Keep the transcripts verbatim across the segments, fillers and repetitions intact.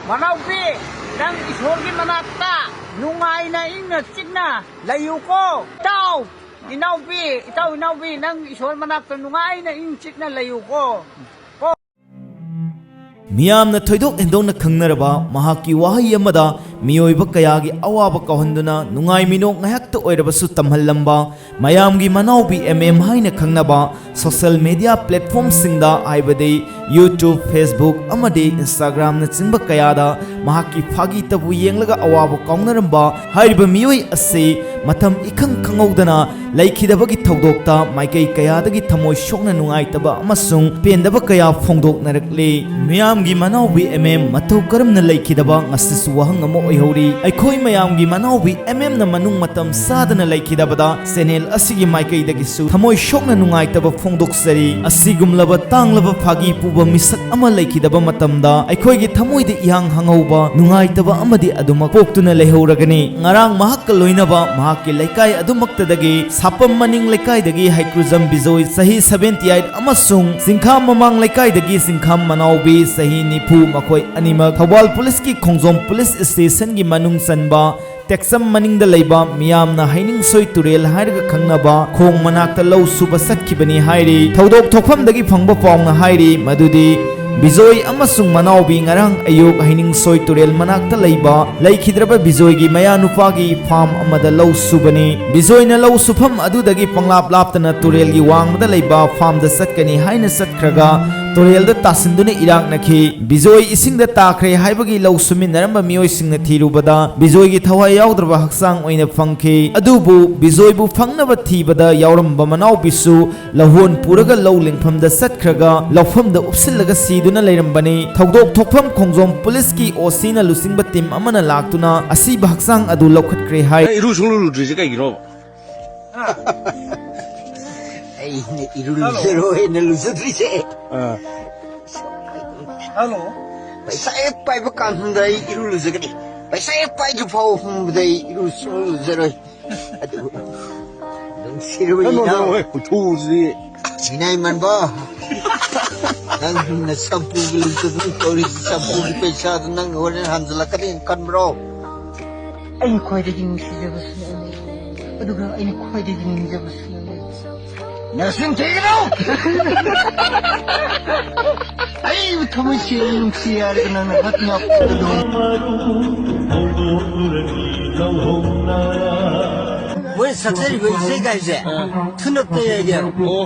ꯃꯅꯥꯎꯄꯤ, ꯅꯪ ꯏꯁꯣꯔꯒꯤ ꯃꯅꯥꯛꯇ ꯅꯨꯡꯉꯥꯏꯅ ꯏꯪꯅ ꯆꯤꯛꯅ ꯂꯩꯌꯨꯀꯣ꯫ ꯏꯇꯥꯎ, ꯏꯅꯥꯎꯄꯤ, ꯏꯇꯥꯎ ꯏꯅꯥꯎꯄꯤ, ꯅꯪ ꯏꯁꯣꯔ ꯃꯅꯥꯛꯇ ꯅꯨꯡꯉꯥꯏꯅ ꯏꯪ ꯆꯤꯛꯅ ꯂꯩꯌꯨꯀꯣ꯫ ꯃꯤꯌꯥꯝꯅ ꯊꯣꯏꯗꯣꯛ ꯍꯦꯟꯗꯣꯛꯅ ꯈꯪꯅꯔꯕ ꯃꯍꯥꯛꯀꯤ ꯋꯥꯍꯩ ꯑꯃꯗ ꯃꯤꯑꯣꯏꯕ ꯀꯌꯥꯒꯤ ꯑꯋꯥꯕ ꯀꯥꯎꯍꯟꯗꯨꯅ ꯅꯨꯡꯉꯥꯏ ꯃꯤꯅꯣꯛ ꯉꯥꯏꯍꯥꯛꯇ ꯑꯣꯏꯔꯕꯁꯨ ꯇꯝꯍꯜꯂꯝꯕ, ꯃꯌꯥꯝꯒꯤ ꯃꯅꯥꯎꯕꯤ ꯑꯦꯝ ꯑꯦꯝ ꯍꯥꯏꯅ ꯈꯪꯅꯕ ꯁꯣꯁꯦꯜ ꯃꯤꯗꯤꯌꯥ ꯄ꯭ꯂꯦꯠꯐꯣꯔꯝꯁꯤꯡꯗ, ꯍꯥꯏꯕꯗꯤ YouTube, Facebook ꯑꯃꯗꯤ Instagram ꯅꯆꯤꯡꯕ ꯀꯌꯥꯗ ꯃꯍꯥꯛꯀꯤ ꯐꯥꯒꯤ ꯇꯕꯨ ꯌꯦꯡꯂꯒ ꯑꯋꯥꯕ ꯀꯥꯎꯅꯔꯝꯕ ꯍꯥꯏꯔꯤꯕ ꯃꯤꯑꯣꯏ ꯑꯁꯤ ꯃꯇꯝ ꯏꯈꯪ ꯈꯪꯍꯧꯗꯅ ꯂꯩꯈꯤꯗꯕꯒꯤ ꯊꯧꯗꯣꯛꯇ ꯃꯥꯏꯀꯩ ꯀꯌꯥꯗꯒꯤ ꯊꯃꯣꯏ ꯁꯣꯛꯅ ꯅꯨꯡꯉꯥꯏꯇꯕ ꯑꯃꯁꯨꯡ ꯄꯦꯟꯗꯕ ꯀꯌꯥ ꯐꯣꯡꯗꯣꯛꯅꯔꯛꯂꯤ꯫ ꯃꯤꯌꯥꯝꯒꯤ ꯃꯅꯥꯎꯕꯤ ꯑꯦꯝ ꯑꯦꯝ ꯃꯇꯧ ꯀꯔꯝꯅ ꯂꯩꯈꯤꯗꯕ ꯉꯁꯤꯁꯨ ꯋꯥꯍꯪ ꯑꯃ ꯑꯣꯏꯍꯧꯔꯤ꯫ ꯑꯩꯈꯣꯏ ꯃꯌꯥꯝꯒꯤ ꯃꯅꯥꯎꯕꯤ ꯑꯦꯝ ꯑꯦꯝꯅ ꯃꯅꯨꯡ ꯃꯇꯝ ꯆꯥꯗꯅ ꯂꯩꯈꯤꯗꯕꯗ ꯆꯦꯅꯦꯜ ꯑꯁꯤꯒꯤ ꯃꯥꯏꯀꯩꯗꯒꯤꯁꯨ ꯊꯃꯣꯏ ꯁꯣꯛꯅ ꯅꯨꯡꯉꯥꯏꯇꯕ ꯐꯣꯡꯗꯣꯛꯆꯔꯤ꯫ ꯑꯁꯤꯒꯨꯝꯂꯕ ꯇꯥꯡꯂꯕ ꯐꯥꯒꯤ ꯄꯨꯕ ꯃꯤꯁꯛ ꯑꯃ ꯂꯩꯈꯤꯗꯕ ꯃꯇꯝꯗ ꯑꯩꯈꯣꯏꯒꯤ ꯊꯃꯣꯏꯗ ꯏꯍꯥꯡ ꯍꯥꯡꯍꯧꯕ ꯅꯨꯡꯉꯥꯏꯇꯕ ꯑꯃꯗꯤ ꯑꯗꯨꯃꯛ ꯄꯣꯛꯇꯨꯅ ꯂꯩꯍꯧꯔꯒꯅꯤ꯫ ꯉꯔꯥꯡ ꯃꯍꯥꯛꯀ ꯂꯣꯏꯅꯕ ꯃꯍꯥꯛꯀꯤ ꯂꯩꯀꯥꯏ ꯑꯗꯨꯃꯛꯇꯗꯒꯤ ꯁꯥꯄꯝ ꯃꯅꯤꯡ ꯂꯩꯀꯥꯏꯗꯒꯤ ꯍꯩꯀ꯭ꯔꯨꯖꯝ ꯕꯤꯖꯣꯏ ꯆꯍꯤ ꯁꯚꯦꯟꯇꯤ ꯑꯩꯠ ꯑꯃꯁꯨꯡ ꯆꯤꯡꯈꯥꯝ ꯃꯃꯥꯡ ꯂꯩꯀꯥꯏꯗꯒꯤ ꯆꯤꯡꯈꯥꯝ ꯃꯅꯥꯎꯕꯤ ꯆꯍꯤ ꯅꯤꯐꯨ, ꯃꯈꯣꯏ ꯑꯅꯤꯃꯛ ꯊꯧꯕꯥꯜ ꯄꯨꯂꯤꯁꯀꯤ ꯈꯣꯡꯖꯣꯝ ꯄꯨꯂꯤꯁ ꯁ꯭ꯇꯦꯁꯟꯒꯤ ꯃꯅꯨꯡ ꯆꯟꯕ ꯇꯦꯛꯆꯝ ꯃꯅꯤꯡꯗ ꯂꯩꯕ ꯃꯤꯌꯥꯝꯅ ꯍꯩꯅꯤꯡꯁꯣꯏ ꯇꯨꯔꯦꯜ ꯍꯥꯏꯔꯒ ꯈꯪꯅꯕ ꯈꯣꯡ ꯃꯅꯥꯛꯇ ꯂꯧ ꯁꯨꯕ ꯆꯠꯈꯤꯕꯅꯤ ꯍꯥꯏꯔꯤ꯫ ꯊꯧꯗꯣꯛ ꯊꯣꯛꯐꯝꯗꯒꯤ ꯐꯪꯕ ꯄꯥꯎꯅ ꯍꯥꯏꯔꯤ ꯃꯗꯨꯗꯤ ꯕꯤꯖꯣꯏ ꯑꯃꯁꯨꯡ ꯃꯅꯥꯎꯕꯤ ꯉꯔꯥꯡ ꯑꯌꯨꯛ ꯍꯩꯅꯤꯡꯁꯣꯏ ꯇꯨꯔꯦꯜ ꯃꯅꯥꯛꯇ ꯂꯩꯕ ꯂꯩꯈꯤꯗ꯭ꯔꯕ ꯕꯤꯖꯣꯏꯒꯤ ꯃꯌꯥꯅꯨꯄꯥꯒꯤ ꯐꯥꯝ ꯑꯃꯗ ꯂꯧ ꯁꯨꯕꯅꯤ꯫ ꯕꯤꯖꯣꯏꯅ ꯂꯧ ꯁꯨꯐꯝ ꯑꯗꯨꯗꯒꯤ ꯄꯪꯂꯥꯞ ꯂꯥꯞꯇꯅ ꯇꯨꯔꯦꯜꯒꯤ ꯋꯥꯡꯃꯗ ꯂꯩꯕ ꯐꯥꯝꯗ ꯆꯠꯀꯅꯤ ꯍꯥꯏꯅ ꯆꯠꯈ꯭ꯔꯒ ꯇꯨꯔꯦꯜꯗ ꯇꯥꯁꯤꯟꯗꯨꯅ ꯏꯔꯥꯛꯅꯈꯤ꯫ ꯕꯤꯖꯣꯏ ꯏꯁꯤꯡꯗ ꯇꯥꯈ꯭ꯔꯦ ꯍꯥꯏꯕꯒꯤ ꯂꯧ ꯁꯨꯃꯤꯟꯅꯔꯝꯕ ꯃꯤꯑꯣꯏꯁꯤꯡꯅ ꯊꯤꯔꯨꯕꯗ ꯕꯤꯖꯣꯏꯒꯤ ꯊꯋꯥꯏ ꯌꯥꯎꯗ꯭ꯔꯕ ꯍꯛꯆꯥꯡ ꯑꯣꯏꯅ ꯐꯪꯈꯤ꯫ ꯑꯗꯨꯕꯨ ꯕꯤꯖꯣꯏꯕꯨ ꯐꯪꯅꯕ ꯊꯤꯕꯗ ꯌꯥꯎꯔꯝꯕ ꯃꯅꯥꯎꯕꯤꯁꯨ ꯂꯧꯍꯣꯟ ꯄꯨꯔꯒ ꯂꯧ ꯂꯤꯡꯐꯝꯗ ꯆꯠꯈ꯭ꯔꯒ ꯂꯧꯐꯝꯗ ꯎꯞꯁꯤꯜꯂꯒ ꯁꯤꯗꯨꯅ ꯂꯩꯔꯝꯕꯅꯤ꯫ ꯊꯧꯗꯣꯛ ꯊꯣꯛꯐꯝ ꯈꯣꯡꯖꯣꯝ ꯄꯨꯂꯤꯁꯀꯤ ꯑꯣ ꯁꯤꯅ ꯂꯨꯆꯤꯡꯕ ꯇꯤꯝ ꯑꯃꯅ ꯂꯥꯛꯇꯨꯅ ꯑꯁꯤꯕ ꯍꯛꯆꯥꯡ ꯑꯗꯨ ꯂꯧꯈꯠꯈ꯭ꯔꯦ ꯍꯥꯏ꯫ ꯅꯪ ꯏꯔꯨ ꯁꯨꯡꯂꯨ ꯂꯨꯗ꯭ꯔꯤꯁꯦ ꯀꯩꯒꯤꯅꯣ? ꯑꯩꯅ ꯏꯔꯨ ꯂꯨꯖꯔꯣꯏꯅ ꯂꯨꯖꯗ꯭ꯔꯤꯁꯦ꯫ ꯑꯥ꯫ ꯍꯜꯂꯣ꯫ ꯄꯩꯁꯥ ꯍꯦꯛ ꯄꯥꯏꯕ ꯀꯥꯟꯗ ꯑꯩ ꯏꯔꯨ ꯂꯨꯖꯒꯅꯤ꯫ ꯄꯩꯁꯥ ꯍꯦꯛ ꯄꯥꯏꯗ꯭ꯔꯤ ꯐꯥꯎꯕ ꯍꯨꯝꯕꯗ ꯑꯩ ꯏꯔꯨ ꯁꯨꯡꯂꯨ ꯂꯨꯖꯔꯣꯏ꯫ ꯑꯗꯨ ꯅꯨꯡꯁꯤꯔꯕ ꯀꯩꯅꯣ ꯏꯅꯥꯎ꯫ ꯅꯪ ꯍꯣꯏ ꯈꯨꯊꯨꯁꯤ꯫ ꯏꯅꯥꯏ ꯃꯟꯕ꯫ ꯅꯪꯅ ꯁꯝꯄꯨꯒꯤ ꯂꯤꯛꯇ ꯑꯗꯨꯝ ꯇꯧꯔꯤꯁꯤ, ꯁꯝꯄꯨꯒꯤ ꯄꯩꯁꯥꯗꯣ ꯅꯪ ꯍꯣꯔꯦꯟ ꯍꯟꯖꯤꯜꯂꯛꯀꯅꯤ ꯈꯟꯕ꯭ꯔꯣ? ꯑꯩꯅ ꯈ꯭ꯋꯥꯏꯗꯒꯤ ꯅꯨꯡꯁꯤꯖꯕꯁꯨ ꯅꯪꯅꯤ, ꯑꯗꯨꯒ ꯑꯩꯅ ꯈ꯭ꯋꯥꯏꯗꯒꯤ ꯅꯤꯡꯖꯕꯁꯨ ꯅꯪꯅꯤ꯫ ꯅꯆꯤꯟ ꯊꯤꯒꯅꯨ! ꯑꯩꯕꯨ ꯊꯃꯣꯏ ꯁꯦꯡꯅ ꯅꯨꯡꯁꯤ ꯍꯥꯏꯔꯒ ꯅꯪꯅ ꯍꯠ ꯉꯥꯛꯄꯗꯣ꯫ ꯃꯣꯏ ꯁꯛꯆꯔꯤꯕ ꯏꯁꯩ ꯀꯥꯏꯁꯦ ꯊꯨꯅꯛꯇ ꯌꯥꯏꯗꯦ꯫ ꯑꯣ꯫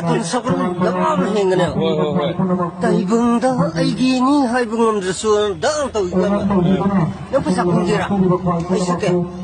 ꯅꯪ ꯁꯛꯄ ꯌꯥꯝ ꯍꯦꯟꯒꯅꯦꯕ꯫ ꯍꯣꯏ, ꯍꯣꯏ, ꯍꯣꯏ꯫ ꯇꯥꯏꯕꯪꯗ ꯑꯩꯒꯤꯅꯤ ꯍꯥꯏꯕ ꯉꯝꯗ꯭ꯔꯁꯨ ꯗꯥꯎꯟ ꯇꯧꯏꯀꯣ꯫ ꯅꯪ ꯄꯩꯁꯥ ꯈꯣꯝꯁꯤꯔꯥ? ꯑꯩ ꯁꯛꯀꯦ꯫